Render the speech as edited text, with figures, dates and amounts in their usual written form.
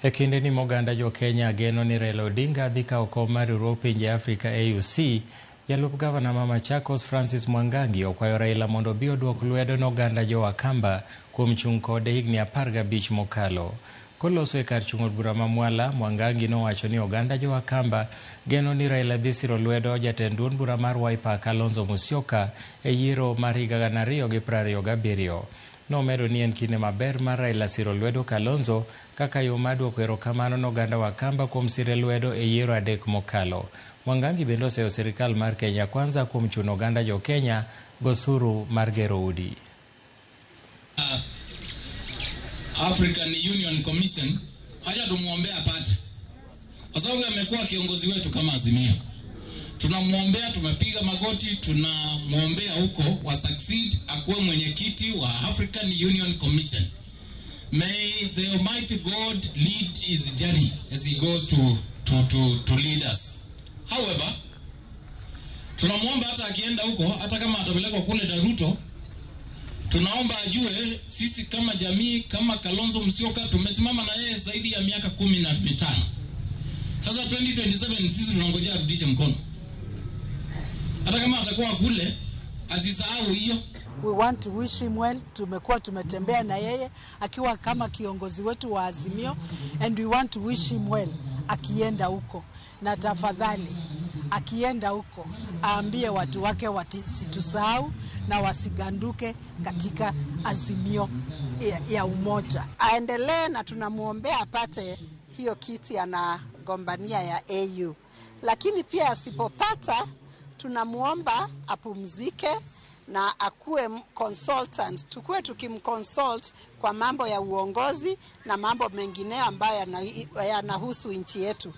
E kindeni ma oganda jo Kenya geno ni Raila Odinga dhi kawo kom mar riwruog pinje Afrika AUC, jalup gavana ma Machakos Francis Mwangangi okwayo Raila mondo obi oduok lwedo ne oganda jo Akamba kuom chung' kode higni 15 mokalo. Koloso e kar chung' od bura ma Mwala, Mwangangi nowacho ni oganda jo Akamba geno ni Raila dhi siro lwedo jatend duond bura mar Wiper Kalonzo Musyoka e yiero mar higa 2027. Nomedo ni en kinde maber mar Raila siro lwedo Kalonzo kaka yo mar duoko erokamano ne oganda Wakamba kuom sire lwedo e yiero adek mokalo. Mwangangi bende oseyo sirikal mar Kenya Kwanza kuom chuno oganda jo Kenya gosuru mar gero udi. African Union Commission, acha tumuombea apate, kwa sababu amekuwa kiongozi wetu kama Azimio. Tunamwombea, tumepiga magoti, tunamwombea huko wa succeed, akuwe mwenyekiti wa African Union Commission. May the Almighty God lead his journey as he goes to lead us. However, tunamwomba hata akienda huko, hata kama atapelekwa kule na Ruto, tunaomba ajue sisi kama jamii, kama Kalonzo Musyoka tumesimama na yeye zaidi ya miaka 15. Sasa 2027 sisi tunangojea arudishe mkono. Hata kama atakuwa kule, asisahau hiyo. We want to wish him well. Tumekuwa tumetembea na yeye akiwa kama kiongozi wetu wa Azimio, and we want to wish him well akienda huko, na tafadhali akienda huko aambie watu wake wasitusahau na wasiganduke katika Azimio ya umoja. Aendelee na tunamwombea apate hiyo kiti anagombania ya AU, lakini pia asipopata tunamuomba apumzike na akuwe consultant, tukue tukimconsult kwa mambo ya uongozi na mambo mengineyo ambayo yanahusu nchi yetu.